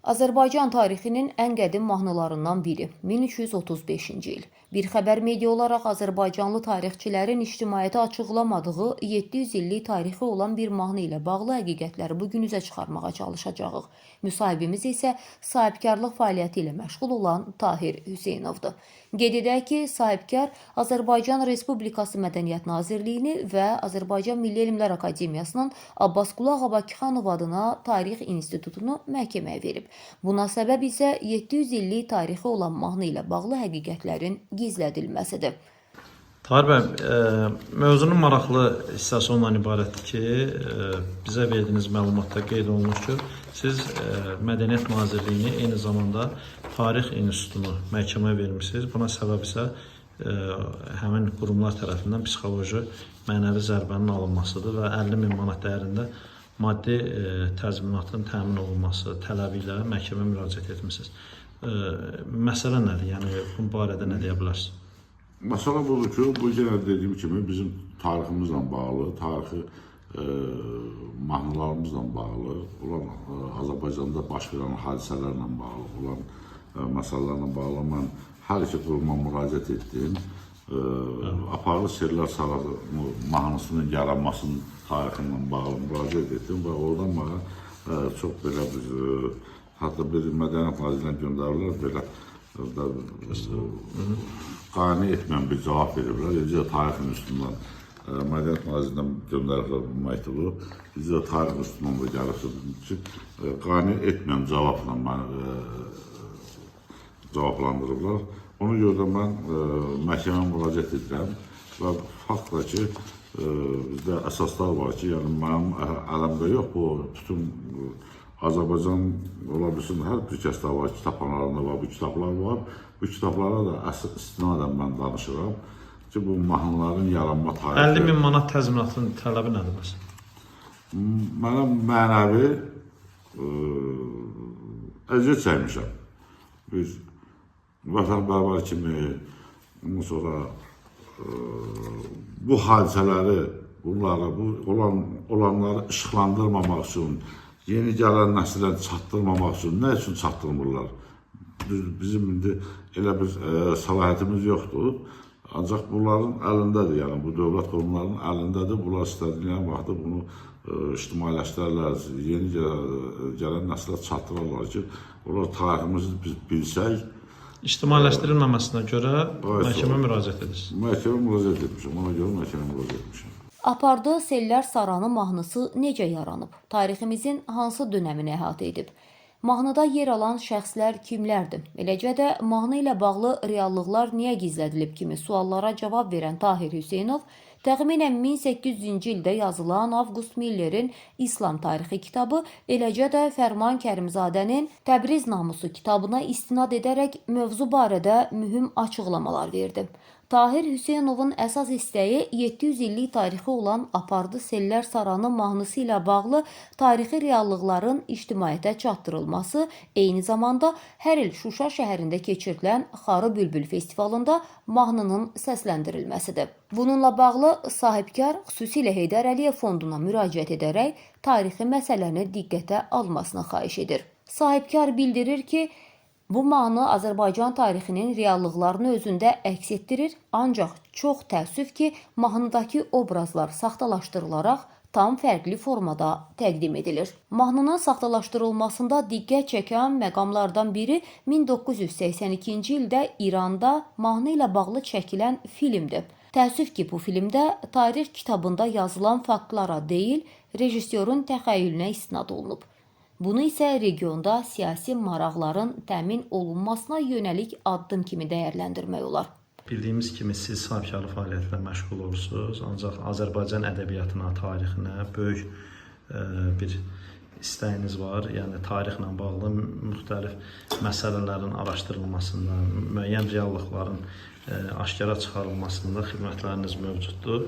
Azərbaycan tarixinin ən qədim mahnılarından biri 1335-ci il. Bir xəbər media olaraq azərbaycanlı tarixçilərin ictimaiyyətə açıqlamadığı 700 illik tarixi olan bir mahnı ilə bağlı həqiqətləri bu gün üzə çıxarmağa çalışacağıq. Müsahibimiz isə sahibkarlıq fəaliyyəti ilə məşğul olan Tahir Hüseynovdur. Qeyd edək ki, sahibkar Azərbaycan Respublikası Mədəniyyət Nazirliyini və Azərbaycan Milli Elmlər Akademiyasının Abbasqulu Ağa Bakıxanov adına Tarix İnstitutunu məhkəməyə verib. Buna səbəb isə 700 illik tarixi olan mahnı ilə bağlı həqiqətlərin gizlədilməsidir. Tahir bəy, mövzunun maraqlı hissəsi ondan ibarətdir ki, bizə verdiyiniz məlumatda qeyd olunur ki, siz Mədəniyyət Nazirliyini, eyni zamanda Tarix İnstitutunu məhkəməyə vermisiniz. Buna səbəb isə həmin qurumlar tərəfindən psixoloji, mənəvi zərbənin alınmasıdır və 50 min manat dəyərində maddi təzminatın təmin olunması tələbi ilə məhkəməyə müraciət etmisiniz. Məsələ nədir? Yəni bu barədə nə deyə bilərsiniz? Məsələ budur ki, bu yenə dediyim kimi bizim tariximizlə bağlı, tarixi mahnılarımızla bağlı olan, Azərbaycanda baş verən hadisələrlə bağlı olan məsələlərlə bağlı mən hər iki quruma müraciət etdim. Aparlı Sellər Saranı mahnısının yaranmasının tarixi ilə bağlı müraciət etdim və oradan mənə çox belə bir, hətta bir Mədəniyyət Nazirliyinə göndəriblər, belə da, qane etməyən bir cavab veriblər. Eləcə də Tarix İnstitutundan, Mədəniyyət Nazirliyindən göndəriblər bu məktubu. Eləcə də Tarix İnstitutundan da gəlibdir ki, qane etməyən cavabla məni cavablandırıblar. Ona görə də mən məhkəməyə müraciət edirəm və faktla ki, bizdə əsaslar var ki, yəni mənim əlimdə yox, bu bütün Azərbaycan ola bilsin, hər bir kəsdə var, kitabxanalarında var, bu kitablar var. Bu kitablara da istinadən mən danışıram ki, bu mahnıların yaranma tarixi. 50 min manat təzminatın tələbi nədir məsələn? Mənə mənəvi əziyyət çəkmişəm. Bir vətənpərvər kimi, ondan sonra bu hadisələri, bunları, bu olanları işıqlandırmamaq üçün, yeni gələn nəsilə çatdırmamaq üçün, nə üçün çatdırmırlar? Bizim indi elə bir səlahiyyətimiz yoxdur. Ancaq bunların əlindədir, yəni bu dövlət qurumlarının əlindədir. Bunlar istədikləri vaxtda bunu ictimailəşdirərlər, yeni gələn nəslə çatdırarlar ki, onlar tariximizi biz bilsək. İctimailəşdirilməməsinə görə məhkəmə müraciət edirsiniz. Məhkəmə müraciət etmişəm, ona görə məhkəməyə müraciət etmişəm. Apardığı Sellər Saranı mahnısı necə yaranıb? Tariximizin hansı dönəmini əhatə edib? Mahnıda yer alan şəxslər kimlərdir? Eləcə də mahnı ilə bağlı reallıqlar niyə gizlədilib kimi suallara cavab verən Tahir Hüseynov təxminən 1800-cü ildə yazılan Avqust Millerin İslam tarixi kitabı, eləcə də Fərman Kərimzadənin Təbriz namusu kitabına istinad edərək mövzu barədə mühüm açıqlamalar verdi. Tahir Hüseynovun əsas istəyi 700 illik tarixi olan Apardı Sellər Saranı mahnısı ilə bağlı tarixi reallıqların ictimaiyyətə çatdırılması, eyni zamanda hər il Şuşa şəhərində keçirilən Xarı Bülbül festivalında mahnının səsləndirilməsidir. Bununla bağlı sahibkar xüsusilə Heydər Əliyev fonduna müraciət edərək tarixi məsələni diqqətə almasını xahiş edir. Sahibkar bildirir ki, bu mahnı Azərbaycan tarixinin reallıqlarını özündə əks etdirir, ancaq çox təəssüf ki, mahnıdakı obrazlar saxtalaşdırılaraq tam fərqli formada təqdim edilir. Mahnının saxtalaşdırılmasında diqqət çəkən məqamlardan biri 1982-ci ildə İranda mahnı ilə bağlı çəkilən filmdir. Təəssüf ki, bu filmdə tarix kitabında yazılan faktlara deyil, rejissorun təxəyyülünə istinad olunub. Bunu isə regionda siyasi maraqların təmin olunmasına yönəlik addım kimi dəyərləndirmək olar. Bildiyimiz kimi siz sahibkarlıq fəaliyyətlə məşğul olursunuz, ancaq Azərbaycan ədəbiyyatına, tarixinə böyük bir istəyiniz var. Yəni tarixlə bağlı müxtəlif məsələlərin araşdırılmasında, müəyyən reallıqların aşkara çıxarılmasında xidmətləriniz mövcuddur.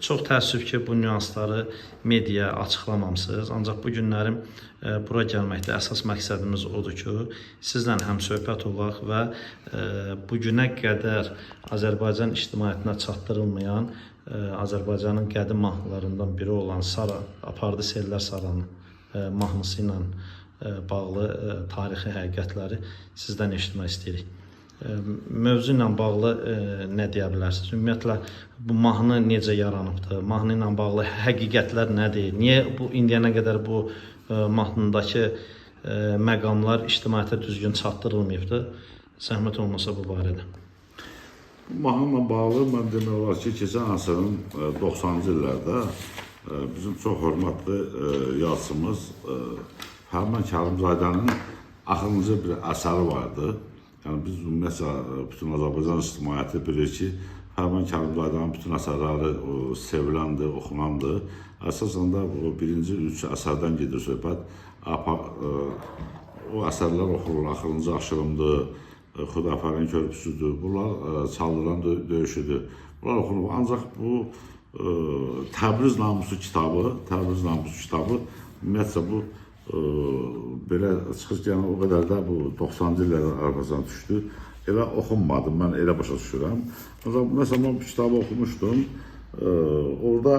Çox təəssüf ki, bu nüansları mediaya açıqlamamısınız. Ancaq bu günlərim bura gəlməkdə əsas məqsədimiz odur ki, sizlə həmsöhbət olaq və bu günə qədər Azərbaycan ictimaiyyətinə çatdırılmayan Azərbaycanın qədim mahnılarından biri olan Sara, Apardı Sellər Saranı mahnısı ilə bağlı tarixi həqiqətləri sizdən eşitmək istəyirik. Mövzu ilə bağlı nə deyə bilərsiniz? Ümumiyyətlə bu mahnı necə yaranıbdır? Mahnı ilə bağlı həqiqətlər nədir? Niyə bu indiyənə qədər bu mahnıdakı məqamlar ictimaiyyətə düzgün çatdırılmayıbdır? Zəhmət olmasa bu barədə. Bu mahnı ilə bağlı mən demək olar ki, keçən əsrin 90-cı illərdə bizim çox hörmətli yazıçımız Fərman Kərimzadənin axırıncı bir əsəri vardı. Yəni biz ümumiyyətlə bütün Azərbaycan ictimaiyyəti bilir ki, Fərman Kərimzadənin bütün əsərləri seviləndir, oxunandır. Əsasən də o birinci üç əsərdən gedir söhbət. O əsərlər oxunur, Axırıncı aşırımdır, Xudafərin körpüsüdür, bunlar Çaldıran döyüşüdür. Bunlar oxunur. Ancaq bu Təbriz namusu kitabı, Təbriz namusu kitabı ümumiyyətlə bu belə çıxır ki, yəni o qədər də bu 90-cı illərdə arxasına düşdü. Elə oxunmadı, mən elə başa düşürəm. Ancaq məsələn mən bu kitabı oxumuşdum. Orada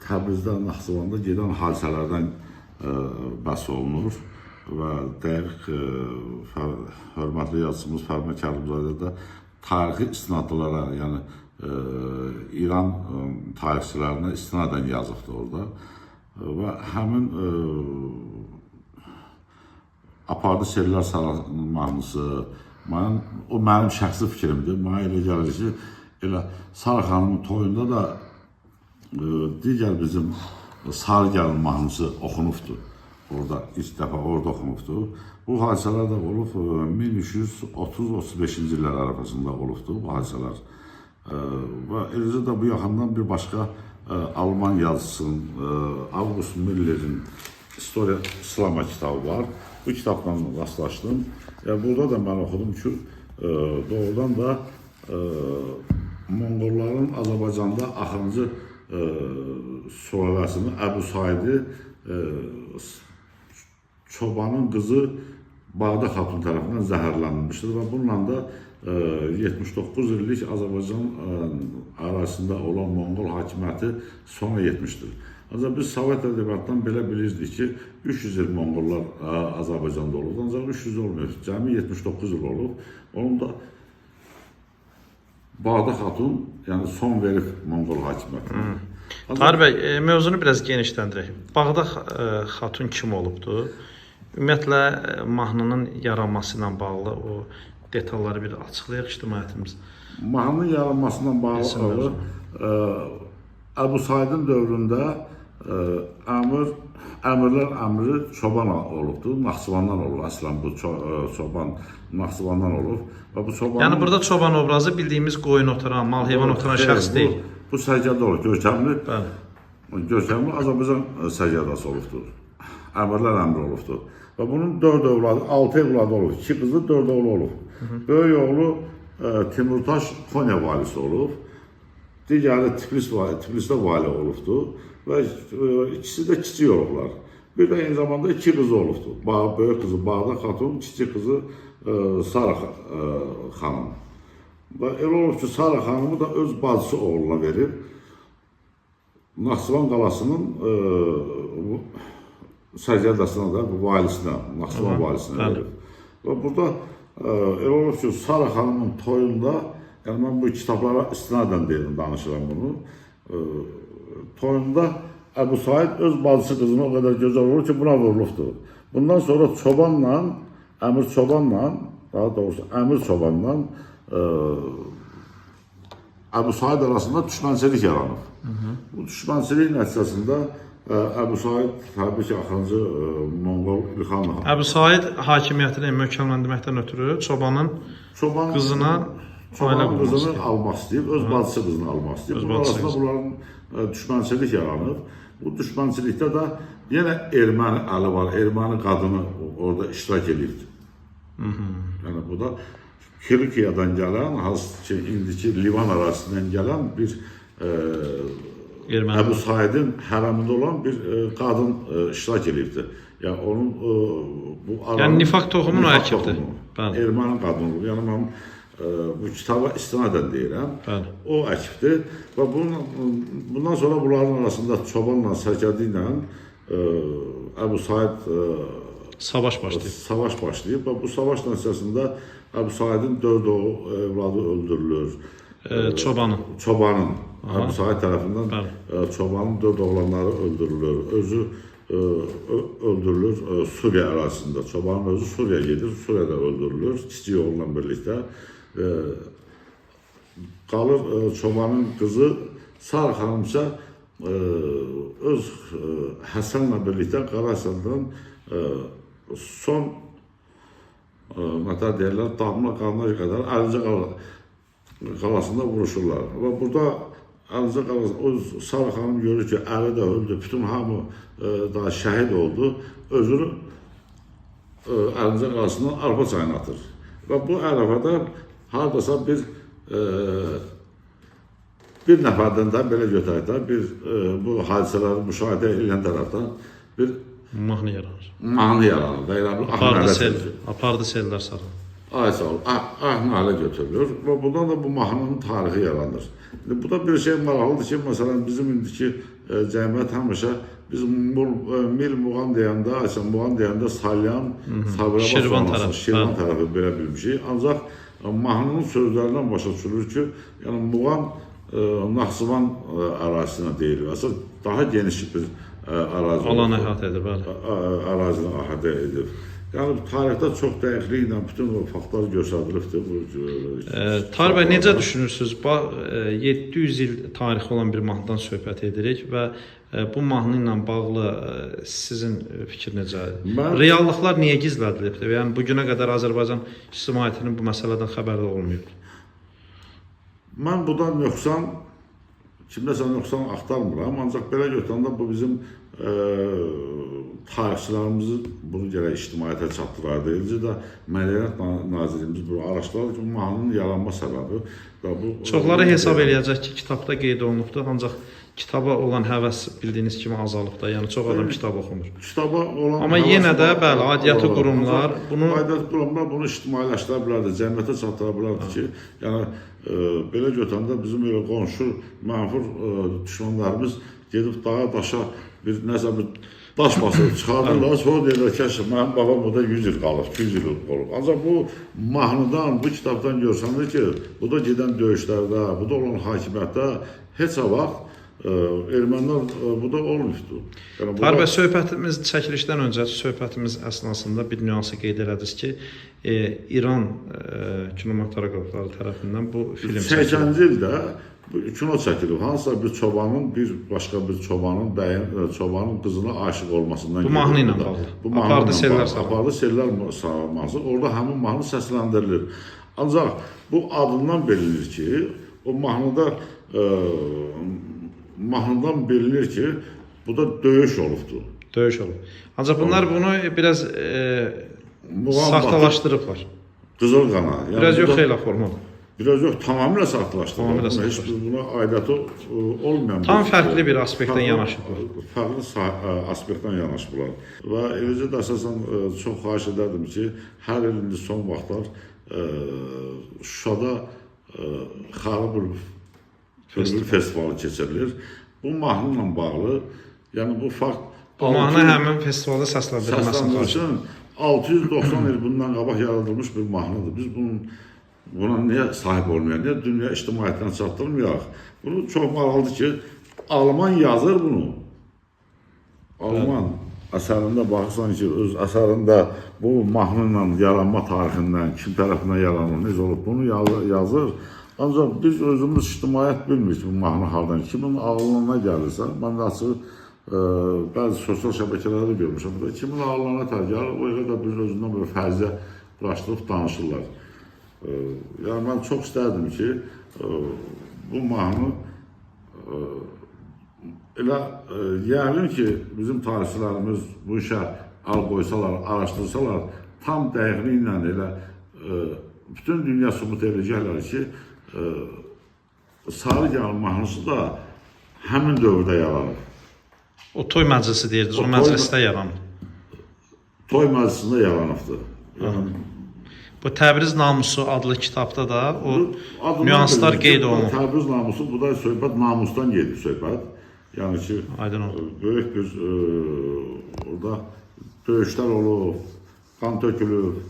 Təbrizdə, Naxçıvanda gedən hadisələrdən bəhs olunur və dəqiq hörmətli yazıçımız Fərman Kərimzadə də tarixi istinadlara, yəni İran tarixçilərinə istinadən yazıbdır orada. Və həmin Apardı Sellər Saranın mahnısı, o mənim şəxsi fikrimdir. Mənə elə gəlir ki, elə Sara xanımın toyunda da digər bizim Sarı gəlin mahnısı oxunubdur. Orada ilk dəfə orada oxunubdur. Bu hadisələr də olub 1330-35-ci illər arasında olubdur bu hadisələr. Və eləcə də bu yaxından bir başqa Alman yazıçısının August Müller'in Historia İslama kitabı var. Bu kitabla rastlaşdım. Yəni burada da mən oxudum ki, doğrudan da Monqolların Azərbaycanda axırıncı sülaləsini Əbu Saidi çobanın qızı Bağda Xatun tərəfindən zəhərlənmişdir və bununla da 79 illik Azərbaycan ərazisində olan Monqol hakimiyyəti sona yetmişdir. Ancaq biz Sovet ədəbiyyatından belə bilirdik ki, 300 il Monqollar Azərbaycanda olub, ancaq 300 olmayıb, cəmi 79 il olub. Onun da Bağda Xatun, yəni son verib Monqol hakimiyyətinə. Tahir bəy, mövzunu biraz genişləndirək. Bağda Xatun kim olubdu? Ümumiyyətlə mahnının yaranması ilə bağlı o detalları bir açıqlayaq ictimaiyyətimiz. Mahnının yaranmasından bağlı Əbu Saidin dövründə əmirlər əmri çoban olubdu. Naxçıvandan olub əslən bu çoban Naxçıvandan olub və bu çobanın Yəni burada çoban obrazı bildiyimiz qoyun otaran, mal heyvan otaran şəxs deyil. Bu sərkərdə olub, görkəmli. Bəli. Görkəmli Azərbaycan sərkərdəsi olubdur. Əmirlər əmri olubdur. Və bunun 4 övladı, 6 övladı olub. 2 qızı, 4 oğlu olub. Böyük oğlu Timurtaş Konya valisi olub. Digəri Tiflisdə vali olubdur və ikisi də kiçik olublar. Bir də eyni zamanda 2 qızı olubdur. Böyük qızı Bağda Xatun, kiçik qızı Sara xanım. Və elə olub ki, Sara xanımı da öz bacısı oğluna verib. Naxçıvan qalasının sərkərdəsinə də, bu valisinə, Naxçıvan valisinə verib. Və burada elə olub ki, Sara xanımın toyunda, yəni mən bu kitablara istinadən deyirəm, danışıram bunu. Toyunda Əbu Said öz bacısı qızına o qədər gözəl olur ki, buna vurulubdur. Bundan sonra çobanla, əmir çobanla, daha doğrusu əmir çobanla Əbu Said arasında düşmənçilik yaranıb. Bu düşmənçilik nəticəsində Əbu Said təbii ki, axırıncı Monqol İlxan Əbu Said hakimiyyətini möhkəmləndirməkdən ötürü çobanın qızına ailə çobanın qızını almaq istəyib, öz bacısı qızını almaq istəyib. Bunun arasında bunların düşmənçilik yaranıb. Bu düşmənçilikdə də yenə erməni əli var, erməni qadını orada iştirak eləyibdir. Yəni bu da Kilikiyadan gələn, hansı ki, indiki Livan ərazisindən gələn bir erməni Əbu Saidin hərəmində olan bir qadın iştirak eləyibdir. Yəni onun bu aranın, Yəni nifaq toxumunu nifaq əkibdir. toxumu. Bəli. Erməni qadını olub. Yəni mən bu kitaba istinadən deyirəm. Bəli. O əkibdir və bundan sonra bunların arasında çobanla, sərkərdə ilə Əbu Said Savaş başlayıb. Savaş başlayıb və bu savaş nəticəsində Əbu Saidin 4 övladı öldürülür. Çobanın. Çobanın. Əbu Said tərəfindən Bəli. Çobanın 4 oğlanları öldürülür. Özü öldürülür Suriya ərazisində. Çobanın özü Suriyaya gedir, Suriyada öldürülür kiçik oğlunla birlikdə. Qalır çobanın qızı Sara xanım isə öz Həsənlə birlikdə Qara Həsəndən son nətər deyirlər, damla qanına qədər Əlincə qalasında vuruşurlar. Və burada Əlincə qalası, o Sara xanım görür ki, əri də öldü, bütün hamı daha şəhid oldu, özünü Əlincə qalasından arpa çayına atır. Və bu ərəfədə hardasa bir nəfərdən də belə götürək də, bir bu hadisələri müşahidə edən tərəfdən bir Mahnı yaranır. Mahnı yaranır da, elə bir Apardı sel, apardı sellər Saranı. Ay sağ ol, ah-nalə götürülür və bundan da bu mahnının tarixi yaranır. İndi bu da bir şey maraqlıdır ki, məsələn bizim indiki cəmiyyət həmişə biz Mil Muğan deyəndə, Aysən Muğan deyəndə Salyan, Sabirabad Şirvan sonrası tərəfi, Şirvan tərəfi belə bilmişik. Ancaq mahnının sözlərindən başa düşülür ki, yəni Muğan Naxçıvan ərazisinə deyilir. Əsas daha geniş bir ərazi Alan əhatə edir, bəli. Ərazini əhatə edib. Yəni tarixdə çox dəqiqliklə bütün o faktlar göstərilibdir. Bu Tahir bəy, necə düşünürsünüz? 700 il tarixi olan bir mahnıdan söhbət edirik və bu mahnı ilə bağlı sizin fikir necədir? Reallıqlar niyə gizlədilibdir? Yəni bu günə qədər Azərbaycan ictimaiyyətinin bu məsələdən xəbəri olmayıb. Mən buradan nöqsan, kimdəsə nöqsan axtarmıram, ancaq belə götürəndə bu bizim tarixçilərimizi bunu gərək ictimaiyyətə çatdırardı. Eləcə də Mədəniyyət Nazirliyimiz bunu araşdırardı ki, bu mahnının yaranma səbəbi və bu Çoxları hesab eləyəcək ki, kitabda qeyd olunubdur, ancaq kitaba olan həvəs bildiyiniz kimi azalıb da, yəni çox adam kitab oxumur. Kitaba olan Amma yenə də bəli, aidiyyatı qurumlar bunu aidiyyatı qurumlar bunu ictimailəşdirə bilərdi, cəmiyyətə çatdıra bilərdi ki, yəni belə götürəndə bizim elə qonşu mənfur düşmənlərimiz gedib dağa daşa bir nəsə bir daş basıb çıxardırlar, sonra deyirlər ki, mənim babam burada 100 il qalıb, 200 il olub. Ancaq bu mahnıdan, bu kitabdan görsənir ki, burada gedən döyüşlərdə, burada olan hakimiyyətdə heç vaxt ermənilər burada olmuşdu. Yəni Tahir bəy, söhbətimiz çəkilişdən öncə, söhbətimiz əsnasında bir nüansı qeyd elədiniz ki, İran kinematoqrafları tərəfindən bu film çəkilib. 80-ci ildə bu kino çəkilib. Hansısa bir çobanın bir başqa bir çobanın bəyin çobanın qızına aşiq olmasından Bu mahnı ilə bağlı. Bu mahnı Apardı sellər Saranı. Apardı sellər mahnısı. Orada həmin mahnı səsləndirilir. Ancaq bu adından bilinir ki, o mahnıda mahnıdan bilinir ki, bu da döyüş olubdur. Döyüş olub. Ancaq bunlar bunu biraz saxtalaşdırıblar. Qızıl qana. Yəni Biraz yox, xeyli formalı. Biraz yox, tamamilə saxtalaşdırıblar. Tamamilə Heç bir buna aidiyyatı olmayan Tam fərqli bir aspektdən yanaşıblar. Fərqli aspektdən yanaşıblar. Və eləcə də əsasən çox xahiş edərdim ki, hər il indi son vaxtlar Şuşada Xarı Bülbül festivalı keçirilir. Bu mahnı ilə bağlı, yəni bu fakt Bu mahnı həmin festivalda səsləndirilməsini xahiş səsləndirilsin. 690 il bundan qabaq yaradılmış bir mahnıdır. Biz buna niyə sahib olmayaq? Niyə dünya ictimaiyyətinə çatdırmayaq? Bunu çox maraqlıdır ki, Alman yazır bunu. Alman əsərində baxırsan ki, öz əsərində bu mahnı ilə yaranma tarixindən, kim tərəfindən yaranır, necə olub, bunu yazır. Ancaq biz özümüz ictimaiyyət bilmirik ki, bu mahnı hardan, kimin ağlına nə gəlirsə, mən də açıq bəzi sosial şəbəkələrdə görmüşəm, kimin ağlına nə gəlir, o elə də bir özündən böyle fərzə quraşdırıb danışırlar. Yəni mən çox istərdim ki, bu mahnı elə yəqin ki, bizim tarixçilərimiz bu işə əl qoysalar, araşdırsalar, tam dəqiqliklə elə bütün dünya sübut edəcəklər ki, Sarı Gəlin mahnısı da həmin dövrdə yaranıb. O toy məclisi deyirdiniz, o məclisdə yaranıb. Toy məclisində yaranıbdır. Yəni, bu Təbriz Namusu adlı kitabda da o nüanslar qeyd olunub. Təbriz Namusu, bu da söhbət namusdan gedir söhbət. Yəni ki, Aydın oldu. Böyük bir orada Döyüşlər olub, qan tökülüb.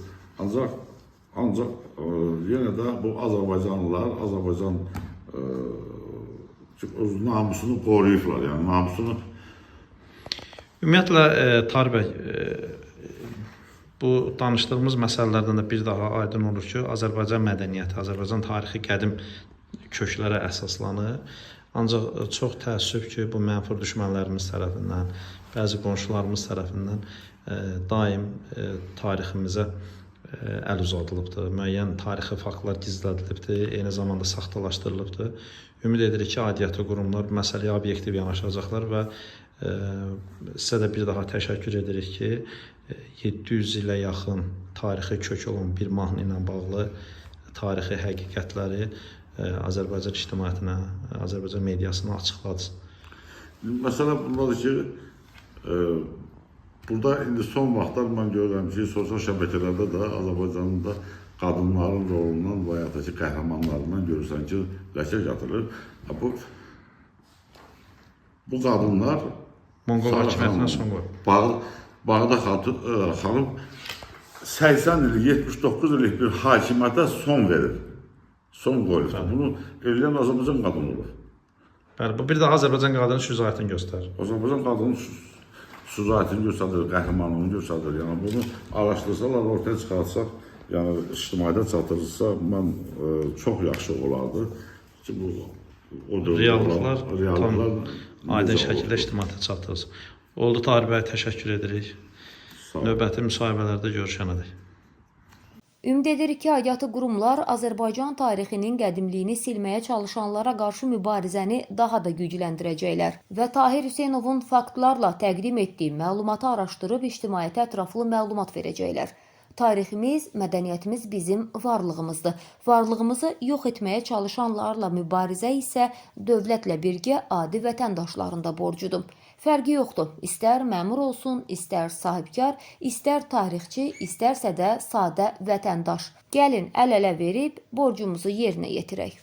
Ancaq yenə də bu Azərbaycanlılar, Azərbaycan öz namusunu qoruyublar, yəni namusunu. Ümumiyyətlə Tahir bəy, bu danışdığımız məsələlərdən də bir daha aydın olur ki, Azərbaycan mədəniyyəti, Azərbaycan tarixi qədim köklərə əsaslanır. Ancaq çox təəssüf ki, bu mənfur düşmənlərimiz tərəfindən, bəzi qonşularımız tərəfindən daim tariximizə əl uzadılıbdır. Müəyyən tarixi faktlar gizlədilibdir, eyni zamanda saxtalaşdırılıbdır. Ümid edirik ki, aidiyyatı qurumlar bu məsələyə obyektiv yanaşacaqlar və sizə də bir daha təşəkkür edirik ki, 700 ilə yaxın tarixi kökü olan bir mahnı ilə bağlı tarixi həqiqətləri Azərbaycan ictimaiyyətinə, Azərbaycan mediasına açıqladınız. Məsələ bundadır ki, burada indi son vaxtlar mən görürəm ki, sosial şəbəkələrdə də Azərbaycanın da qadınların rolundan və ya da ki, qəhrəmanlarından görürsən ki, ləkə gətirir. Bu qadınlar Monqol hakimiyyətinə son qoyub. Bağda xanım 80 illik, 79 illik bir hakimiyyətə son verir. Son qoyub. Bunu eləyən Azərbaycan qadını olub. Bəli, bu bir daha Azərbaycan qadının şücaətini göstərir. Azərbaycan qadının şücaətini göstərir, qəhrəmanlığını göstərir. Yəni bunu araşdırsalar, ortaya çıxartsaq, yəni ictimaiyyətə çatdırılsa, mən çox yaxşı olardı ki, bu o dövrdə Reallıqlar tam aydın şəkildə ictimaiyyətə çatdırılsın. Oldu Tahir bəy, təşəkkür edirik. Növbəti müsahibələrdə görüşənədək. Ümid edirik ki, aidiyyatı qurumlar Azərbaycan tarixinin qədimliyini silməyə çalışanlara qarşı mübarizəni daha da gücləndirəcəklər və Tahir Hüseynovun faktlarla təqdim etdiyi məlumatı araşdırıb ictimaiyyətə ətraflı məlumat verəcəklər. Tariximiz, mədəniyyətimiz bizim varlığımızdır. Varlığımızı yox etməyə çalışanlarla mübarizə isə dövlətlə birgə adi vətəndaşların da borcudur. Fərqi yoxdur. İstər məmur olsun, istər sahibkar, istər tarixçi, istərsə də sadə vətəndaş. Gəlin əl-ələ verib borcumuzu yerinə yetirək.